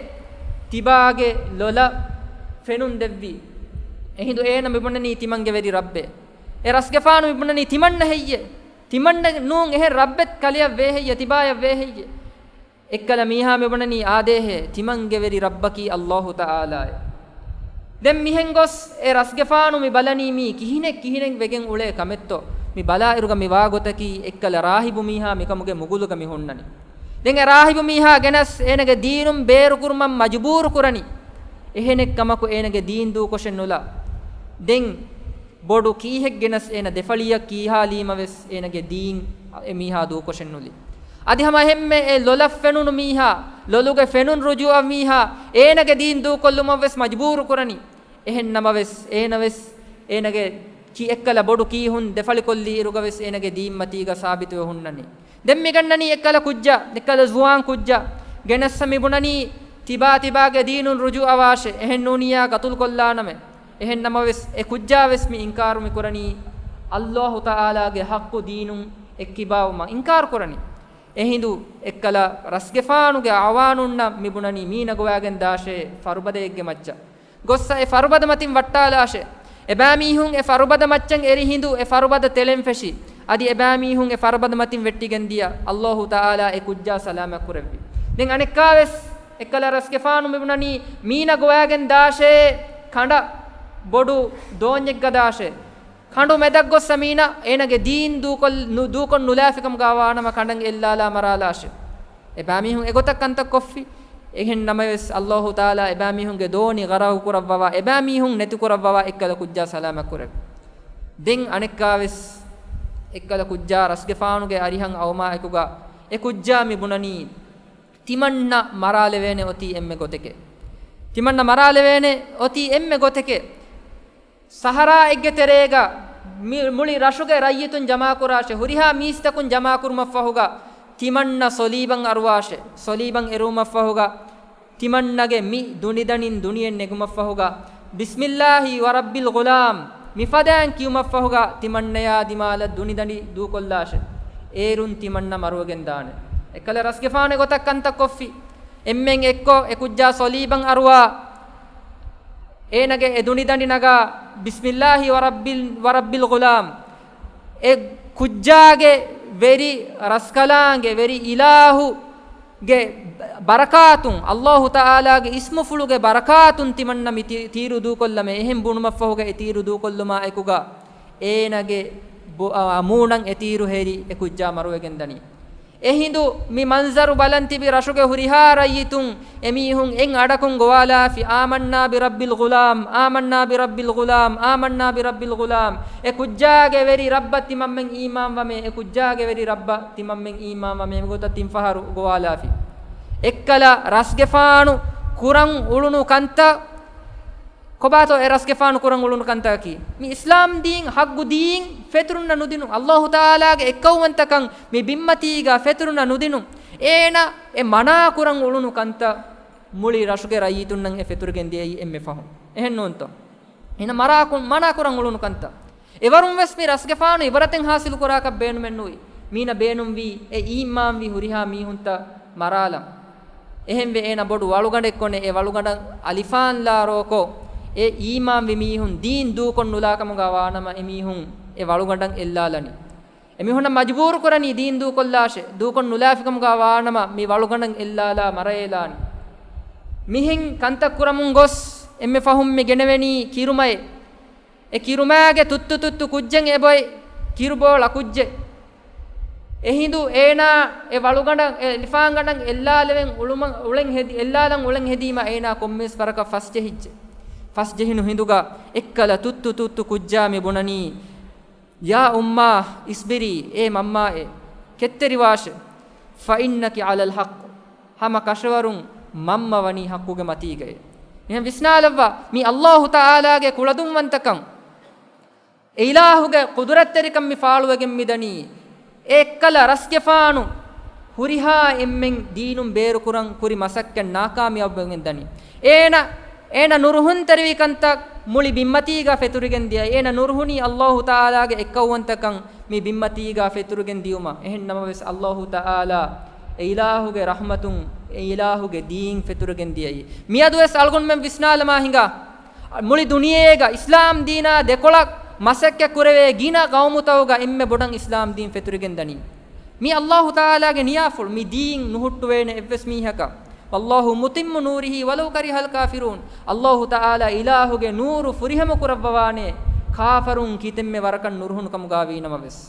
ތިބާގެ ލޮލަށް ފެނުން ދެއްވީ؟ އެހިނދު އޭނަ މިބުނަނީ ތިމަންގެ ވެރި ރައްބޭ. އެ ރަސްގެފާނު މިބުނަނީ ތިމަންނަ ހެއްޔޭ؟ ތިމަންނަ ނޫން އެހެން ރައްބެއް ކަލެއަށް ވޭ ހެއްޔޭ؟ ތިބާޔަށް ވޭ ހެއްޔޭ؟ އެއްކަލަ މީހާ މިބުނަނީ އާދޭހޭ، ތިމަންގެ ވެރި ރައްބަކީ އައްލާހު ތަޢާލާއޭ. ދެން މިހެން ގޮސް އެ ރަސްގެފާނު މި ބަލަނީ މީ ކިހިނެއް ކިހިނެއް ވެގެން އުޅޭ ކަމެއްތޯ. މި ބަލާއިރުގަ މި ވާގޮތަކީ އެއްކަލަ ރާހިބު މީހާ މިކަމުގެ މުގުލުގަ މި ހުންނަނީ. ދެން އެ ރާހިބު މީހާ ގެނަސް އޭނަގެ ދީނުން ބޭރުކުރުމަށް މަޖުބޫރު ކުރަނީ. އެހެނެއްކަމަކު އޭނަގެ ދީން ދޫކޮށެއް ނުލާ. ދެން ބޮޑު ކީހެއް ގެނަސް އޭނަ ދެފަޅިއަށް ކީހާލީމަ ވެސް އޭނަގެ ދީން އެ މީހާ ދޫކޮށެއް ނުލި. އަދި ހަމަ އެހެންމެ އެ ލޮލަށް ފެނުނު މީހާ، ލޮލުގެ ފެނުން ރުޖޫޢަ މީހާ އޭނަގެ ދީން ދޫކޮށްލުމަށް ވެސް މަޖުބޫރު ކުރަނީ. އެހެން ނަމަވެސް، އޭނަ ވެސް އޭނަގެ ކި އެއްކަލަ ބޮޑު ކީހުން ދެފަޅިކޮށްލީ އިރުގަ ވެސް އޭނަގެ ދީން މަތީގަ ސާބިތުވެ ހުންނަނީ. ދެން މިގަންނަނީ އެއްކަލަ ކުއްޖާ، އެއްކަލަ ޒުވާން ކުއްޖާ ގެނައްސަ މިބުނަނީ ތިބާ ތިބާގެ ދީނުން ރުޖޫޢަވާށޭ، އެހެން ނޫނިޔާ ގަތުލުކޮށްލާނަމޭ. އެހެން ނަމަވެސް އެ ކުއްޖާ ވެސް މި އިންކާރު މި ކުރަނީ އައްލާހު ތަޢާލާގެ ޙައްޤު ދީނުން އެއްކިބާވުމަށް އިންކާރު ކުރަނީ. އެހިނދު އެއްކަލަ ރަސްގެފާނުގެ އަޢުވާނުންނަށް މިބުނަނީ މީނަ ގޮވާގެން ދާށޭ ފަރުބަދައެއްގެ މައްޗަށް. ގޮއްސަ އެ ފަރުބަދަ މަތިން ވައްޓާލާށޭ. އެބައިމީހުން އެ ފަރުބަދަ މައްޗަށް އެރި ހިނދު އެ ފަރުބަދަ ތެޅެން ފެށި. އަދި އެބައިމީހުން އެ ފަރުބަދަ މަތިން ވެއްޓިގެން ދިޔަ. އައްލާހު ތަޢާލާ އެ ކުއްޖާ ސަލާމަތް ކުރެއްވި. ދެން އަނެއްކާވެސް އެއްކަލަ ރަސްގެފާނު މިބުނަނީ މީނަ ގޮވާގެން ދާށޭ ކަނޑަށް ބޮޑު ދޯންޏެއްގަ ދާށޭ. ކަނޑު މެދަށް ގޮއްސަ މީނަ އޭނަގެ ދީން ދޫކޮށް-، ނު-، ދޫކޮށް ނުލާފިކަމުގަ ވާނަމަ ކަނޑަށް އެއްލާލާ މަރާލާށޭ. އެބައިމީހުން އެގޮތަށް ކަންތައް ކޮށްފި. އެހެން ނަމަވެސް، އައްލާހު ތަޢާލާ އެބައިމީހުންގެ ދޯނި ޣަރަޤު ކުރައްވަވާ، އެބައިމީހުން ނެތި ކުރައްވަވާ އެއްކަލަ ކުއްޖާ ސަލާމަތް ކުރެއްވި. ދެން އަނެއްކާވެސް އެއްކަލަ ކުއްޖާ ރަސްގެފާނުގެ އަރިހަށް އައުމާ އެކުގަ އެ ކުއްޖާ މި ބުނަނީ ތިމަންނަ މަރާލެވޭނެ އޮތީ އެންމެ ގޮތެކޭ. ތިމަންނަ މަރާލެވޭނެ އޮތީ އެންމެ ގޮތެކޭ. ސަހަރާއެއްގެ ތެރޭގަ މި-، މުޅި ރަށުގެ ރައްޔިތުން ޖަމާކުރާށޭ، ހުރިހާ މީސްތަކުން ޖަމާކުރުމަށްފަހުގަ ތިމަންނަ ސޮލީބަށް އަރުވާށޭ. ސޮލީބަށް އެރުވުމަށްފަހުގަ ތިމަންނަގެ މި ދުނިދަނޑިން ދުނިޔެއް ނެގުމަށްފަހުގަ، ބިސްމިއްލާހި ވަރައްބިލް ޣުލާމް މިފަދައިން ކިޔުމަށްފަހުގަ ތިމަންނަޔާ ދިމާލަށް ދުނިދަނޑި ދޫކޮށްލާށޭ. އޭރުން ތިމަންނަ މަރުވެގެން ދާނެ. އެއްކަލަ ރަސްގެފާނެއް ގޮތަށް ކަންތައް ކޮށްފި. އެންމެން އެއްކޮށް އެ ކުއްޖާ ސޮލީބަށް އަރުވާ. އޭނަގެ އެ ދުނިދަނޑި ނަގާ، ބިސްމިއްލާހި ވަރައްބިލް، ވަރައްބިލް ޣުލާމް. އެ ކުއްޖާގެ ވެރި ރަސްކަލާނގެ ވެރި އިލާހުގެ ބަރަކާތުން، އައްލާހު ތަޢާލާގެ އިސްމުފުޅުގެ ބަރަކާތުން ތިމަންނަ މި ތި-، ތީރު ދޫކޮށްލަމޭ. އެހެން ބުނުމަށްފަހުގަ އެ ތީރު ދޫކޮށްލުމާ އެކުގަ އޭނަގެ ބޮ-، އާ، މޫނަށް އެ ތީރު ހެރި އެ ކުއްޖާ މަރުވެގެން ދަނީ. އެހިނދު މި މަންޒަރު ބަލަން ތިބި ރަށުގެ ހުރިހާ ރައްޔިތުން އެމީހުން އެއް އަޑަކުން ގޮވާލާފި، "އާމަންނާ ބި ރައްބިލް ޣުލާމް، އާމަންނާ ބި ރައްބިލް ޣުލާމް، އާމަންނާ ބި ރައްބިލް ޣުލާމް." އެ ކުއްޖާގެ ވެރި ރައްބަށް ތިމަންމެން އީމާންވަމޭ، އެ ކުއްޖާގެ ވެރި ރައްބަށް ތިމަންމެން އީމާންވަމޭ. އެގޮތަށް ތިން ފަހަރު ގޮވާލާފި. އެއްކަލަ ރަސްގެފާނު ކުރަން އުޅުނު ކަންތައް ކޮބާތޯ އެ ރަސްގެފާނު ކުރަން އުޅުނު ކަންތަކަކީ؟ މި އިސްލާމް ދީން ޙައްޤު ދީން ފެތުރުންނަށް ނުދިނުން، އައްލާހު ތަޢާލާގެ އެއްކައުވަންތަކަން މި ބިންމަތީގަ ފެތުރުންނަށް ނުދިނުން. އޭނަ އެ މަނާ ކުރަން އުޅުނު ކަންތައް މުޅި ރަށުގެ ރައްޔިތުންނަށް އެ ފެތުރިގެން ދިޔައީ އެންމެ ފަހުން. އެހެން ނޫންތޯ؟ އޭނަ މަރާ ކު-، މަނާ ކުރަން އުޅުނު ކަންތައް. އެވަރުން ވެސް މި ރަސްގެފާނު އިބްރަތެއް ހާސިލު ކުރާކަށް ބޭނުމެއް ނުވި. މީނަ ބޭނުންވީ އެ އީމާންވި ހުރިހާ މީހުންތައް މަރާލަން. އެހެންވެ އޭނަ ބޮޑު ވަޅުގަނޑެއް ކޮނެ އެ ވަޅުގަނޑަށް އަލިފާން ލާ ރޯކޮށް، އެ އީމާންވި މީހުން ދީން ދޫކޮށް ނުލާކަމުގަ ވާނަމަ، އެމީހުން އެ ވަޅުގަނޑަށް އެއްލާލަނީ. އެމީހުންނަށް މަޖުބޫރު ކުރަނީ ދީން ދޫކޮށްލާށޭ، ދޫކޮށް ނުލާފިކަމުގަ ވާނަމަ، މި ވަޅުގަނޑަށް އެއްލާލާ މަރައޭލާނީ. މިހެން ކަންތައް ކުރަމުން ގޮސް، އެންމެ ފަހުން މި ގެނެވެނީ ކިރުމައެއް. އެ ކިރުމާގެ ތުއްތު ތުއްތު ކުއްޖެއް އެބޮތް، ކިރުބޯޅަ ކުއްޖެއް. އެހިނދު އޭނާ އެ ވަޅުގަނޑަށް، އެ އަލިފާންގަނޑަށް އެއްލާލެވެން އުޅުމަށް، އުޅެން ހެދި، އެއްލާލަން އުޅެން ހެދީމަ އޭނާ ކޮންމެވެސް ވަރަކަށް ފަސްޖެހިއްޖެ. ފަސްޖެހިނު ހިނދުގަ އެއްކަލަ ތުއްތު ތުއްތު ކުއްޖާ މި ބުނަނީ، يا أماه اصبري، އޭ މަންމާއޭ، ކެތްތެރިވާށޭ، فإنك على الحق، ހަމަ ކަށަވަރުން މަންމަ ވަނީ ޙައްޤުގެ މަތީގައޭ. މިހެން ވިސްނާލައްވާ، މި އައްލާހު ތަޢާލާގެ ކުޅަދުންވަންތަކަން، އެ އިލާހުގެ ޤުދުރަތްތެރިކަން މި ފާޅުވެގެން މިދަނީ. އެއްކަލަ ރަސްގެފާނު ހުރިހާ އެންމެން ދީނުން ބޭރުކުރަން ކުރި މަސައްކަތް ނާކާމިޔާބުވެގެން ދަނީ. އޭނަ، އޭނަ ނުރުހުންތެރިވި ކަންތައް މުޅި ބިންމަތީގަ ފެތުރިގެން ދިޔައީ. އޭނަ ނުރުހުނީ އައްލާހު ތަޢާލާގެ އެއްކައުވަންތަކަން މި ބިންމަތީގަ ފެތުރިގެން ދިޔުމަށް. އެހެން ނަމަވެސް، އައްލާހު ތަޢާލާ އެ އިލާހުގެ ރަޙްމަތުން، އެ އިލާހުގެ ދީން ފެތުރިގެން ދިޔައީ. މިއަދުވެސް އަޅުގަނޑުމެން ވިސްނާލަމާ ހިނގާ، މުޅި ދުނިޔޭގަ އިސްލާމް ދީނާ ދެކޮޅަށް މަސައްކަތް ކުރެވޭ ގިނަ ޤައުމުތަކުގަ އެންމެ ބޮޑަށް އިސްލާމް ދީން ފެތުރިގެން ދަނީ. މީ އައްލާހު ތަޢާލާގެ ނިޔާފުޅު، މި ދީން ނުހުއްޓުވޭނެ އެއްވެސް މީހަކަށް. والله متم نوره ولو كره الكافرون. އައްލާހު ތަޢާލާ އިލާހުގެ ނޫރު ފުރިހަމަ ކުރައްވަވާނެ، ކާފަރުން ކިތަންމެ ވަރަކަށް ނުރުހުނު ކަމުގަ ވީނަމަވެސް.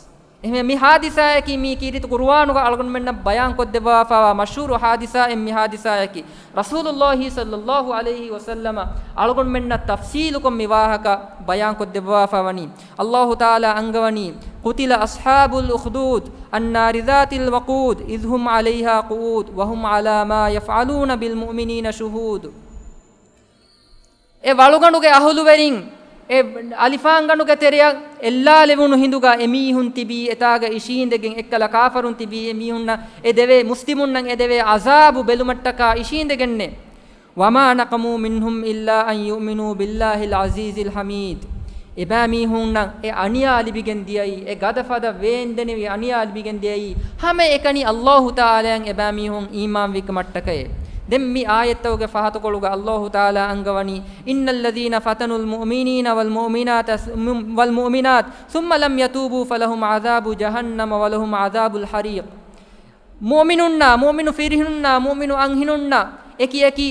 އެހެން މި ޙާދިސާއަކީ މީ ކީރިތި ޤުރުއާނުގަ އަޅުގަނޑުމެންނަށް ބަޔާން ކޮށްދެއްވާފައިވާ މަޝްހޫރު ޙާދިސާއެއް މި ޙާދިސާއަކީ. ރަސޫލުﷲ ޞައްލަﷲ ޢަލައިހި ވަސައްލަމަ އަޅުގަނޑުމެންނަށް ތަފްޞީލުކޮށް މި ވާހަކަ ބަޔާން ކޮށްދެއްވާފައިވަނީ. އައްލާހު ތަޢާލާ އަންގަވަނީ، قتل أصحاب الأخدود النار ذات الوقود إذ هم عليها قعود وهم على ما يفعلون بالمؤمنين شهود. އެ ވަޅުގަނޑުގެ އަހުލުވެރިން އެ އަލިފާންގަނޑުގެ ތެރެއަށް އެއްލާލެވުނު ހިނދުގަ އެމީހުން ތިބީ އެތާގަ އިށީނދެގެން، އެއްކަލަ ކާފަރުން ތިބީ އެމީހުންނަށް އެދެވޭ، މުސްލިމުންނަށް އެދެވޭ ޢަޒާބު ބެލުމަށްޓަކާ އިށީނދެގެންނޭ. وما نقموا منهم إلا أن يؤمنوا بالله العزيز الحميد. އެބައިމީހުންނަށް އެ އަނިޔާ ލިބިގެން ދިޔައީ، އެ ގަދަފަދަ ވޭންދެނިވި އަނިޔާ ލިބިގެން ދިޔައީ، ހަމައެކަނި އައްލާހު ތަޢާލާއަށް އެބައިމީހުން އީމާންވި ކަމަށްޓަކައޭ. ދެން މި އާޔަތްތަކުގެ ފަހަތުކޮޅުގަ އައްލާހު ތަޢާލާ އަންގަވަނީ، إن الذين فتنوا المؤمنين والمؤمنات، والمؤمنات ثم لم يتوبوا فلهم عذاب جهنم ولهم عذاب الحريق. މުއުމިނުންނާ، މުއުމިނު ފިރިހެނުންނާ، މުއުމިނު އަންހެނުންނާ، އެކި އެކި،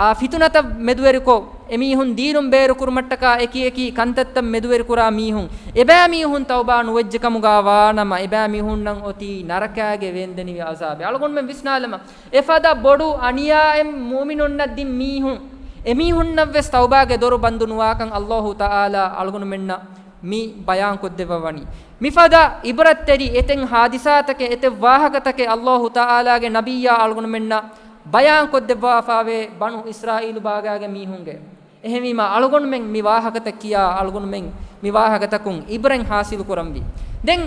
އާ، ފިތުނަތައް މެދުވެރިކޮށް، އެމީހުން ދީނުން ބޭރުކުރުމަށްޓަކާ އެކި އެކި ކަންތައްތައް މެދުވެރިކުރާ މީހުން، އެބައިމީހުން ތައުބާ ނުވެއްޖެ ކަމުގަ ވާނަމަ، އެބައިމީހުންނަށް އޮތީ ނަރަކާގެ ވޭންދެނިވި ޢަޒާބެއް. އަޅުގަނޑުމެން ވިސްނާލަމާ، އެފަދަ ބޮޑު އަނިޔާއެއް މުއުމިނުންނަށް ދިން މީހުން، އެމީހުންނަށްވެސް ތައުބާގެ ދޮރު ބަންދު ނުވާކަން އައްލާހު ތަޢާލާ އަޅުގަނޑުމެންނަށް މި ބަޔާންކޮށްދެއްވަވަނީ. މިފަދަ ޢިބްރަތްތެރި އެތެއް ޙާދިސާތަކެއް، އެތެއް ވާހަކަތަކެއް އައްލާހު ތަޢާލާގެ ނަބިއްޔާ އަޅުގަނޑުމެންނަށް ބަޔާންކޮށްދެއްވާފައިވޭ ބަނޫ އިސްރާއީލު ބާގާގެ މީހުންގެ. އެހެންވީމާ، އަޅުގަނޑުމެން މި ވާހަކަތައް ކިޔާ، އަޅުގަނޑުމެން މި ވާހަކަތަކުން ޢިބްރަތް ޙާޞިލު ކުރަންވީ. ދެން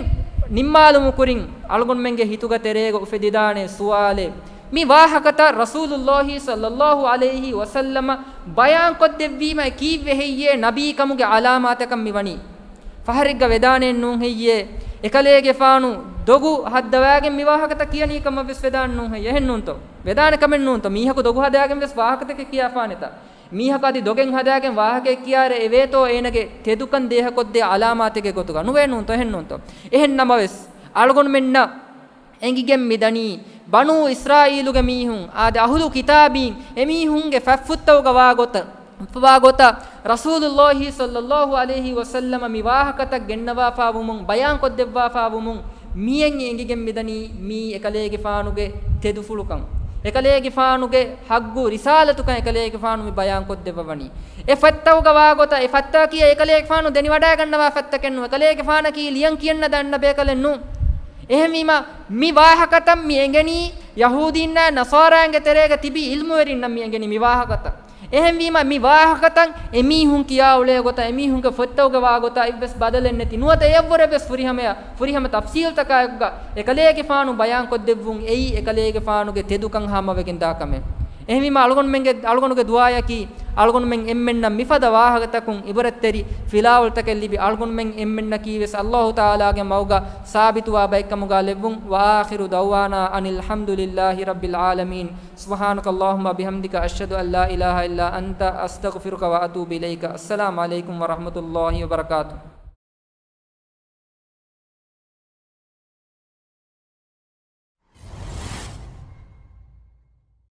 ނިންމާލުމު ކުރިން އަޅުގަނޑުމެންގެ ހިތުގަ ތެރޭގަ އުފެދިދާނެ ސުވާލެއް، މި ވާހަކަތައް ރަސޫލުﷲ ޞައްލަﷲ ޢަލައިހި ވަސައްލަމަ ބަޔާންކޮށްދެއްވީމަ ކީއްވެ ހެއްޔޭ ނަބީ ކަމުގެ ޢަލާމާތަކަށް މި ވަނީ؟ ފަހަރެއްގަ ވެދާނެއްނޫން ހެއްޔޭ؟ އެކަލޭގެފާނު ދޮގު ހައްދަވާގެން މި ވާހަކަތައް ކިޔަނީ ކަމަށްވެސް ވެދާނެއްނޫން ހެއްޔޭ؟ އެހެންނޫންތޯ؟ ވެދާނެ ކަމެއްނޫންތޯ؟ މީހަކު ދޮގު ހަދާގެންވެސް ވާހަކަތަކެއް ކިޔާފާނެތާ؟ މީހަކު އަދި ދޮގެއް ހަދާގެން ވާހަކައެއް ކިޔާރޭ އެވޭތޯ އޭނަގެ ތެދުކަން ދޭހަކޮށްދޭ ޢަލާމާތެއްގެ ގޮތުގަ؟ ނުވޭނޫންތޯ؟ އެހެންނޫންތޯ؟ އެހެން ނަމަވެސް، އަޅުގަނޑުމެންނަށް އެނގިގެން މިދަނީ، ބަނޫ އިސްރާއީލުގެ މީހުން، އާދެ، އަހުލު ކިތާބީން އެމީހުންގެ ފަތްފުށްތަކުގަ ވާގޮތަށް، ވާގޮތަށް ރަސޫލުﷲ ޞައްލަﷲ ޢަލައިހި ވަސައްލަމަ މި ވާހަކަތައް ގެންނަވާފާވުމުން، ބަޔާންކޮށްދެއްވާފާވުމުން، މިއެން އެނގިގެން މިދަނީ މީ އެކަލޭގެފާނުގެ ތެދުފުޅުކަން، އެކަލޭގެފާނުގެ ޙައްޤު ރިސާލަތުކަން އެކަލޭގެފާނު މި ބަޔާންކޮށްދެއްވަވަނީ. އެ ފަތްތަކުގަ ވާގޮތަށް، އެ ފަތްތަކީ އެކަލޭގެފާނު ދެނިވަޑައިގަންނަވާ ފަތްތަކެއްނޫން. އެކަލޭގެފާނަކީ ލިޔަން ކިޔަން ދަންނަ ބޭކަލެއްނޫން. އެހެންވީމަ، މި ވާހަކަތައް މި އެނގެނީ ޔަހޫދީންނާ ނަޞާރާއިންގެ ތެރޭގަ ތިބި ޢިލްމުވެރިންނަށް މި އެނގެނީ މި ވާހަކަތައް. އެހެންވީމަ، މި ވާހަކަތައް އެމީހުން ކިޔާ އުޅޭ ގޮތަށް، އެމީހުންގެ ފޮތްތަކުގަ ވާ ގޮތަށް އެއްވެސް ބަދަލެއް ނެތި ނުވަތަ އެއަށްވުރެ ވެސް ފުރިހަމަޔަށް، ފުރިހަމަ ތަފްސީލްތަކާއެކުގަ އެކަލޭގެފާނު ބަޔާންކޮށްދެއްވުން އެއީ އެކަލޭގެފާނުގެ ތެދުކަން ހާމަވެގެންދާ ކަމެއް. އެހެންވީމަ އަޅުގަނޑުމެންގެ، އަޅުގަނޑުގެ ދުޢާއަކީ އަޅުގަނޑުމެން އެންމެންނަށް މިފަދަ ވާހަކަތަކުން އިބުރަތްތެރި ފިލާވަޅުތަކެއް ލިބި، އަޅުގަނޑުމެން އެންމެންނަކީވެސް ﷲ ތަޢާލާގެ މަގުގަ ސާބިތުވާ ބައެއްކަމުގަ ލެއްވުން. وآخر دعوانا أن الحمد لله رب العالمين. سبحانك اللهم وبحمدك، أشهد أن لا إله إلا أنت، أستغفرك وأتوب إليك. السلام عليكم ورحمة الله وبركاته.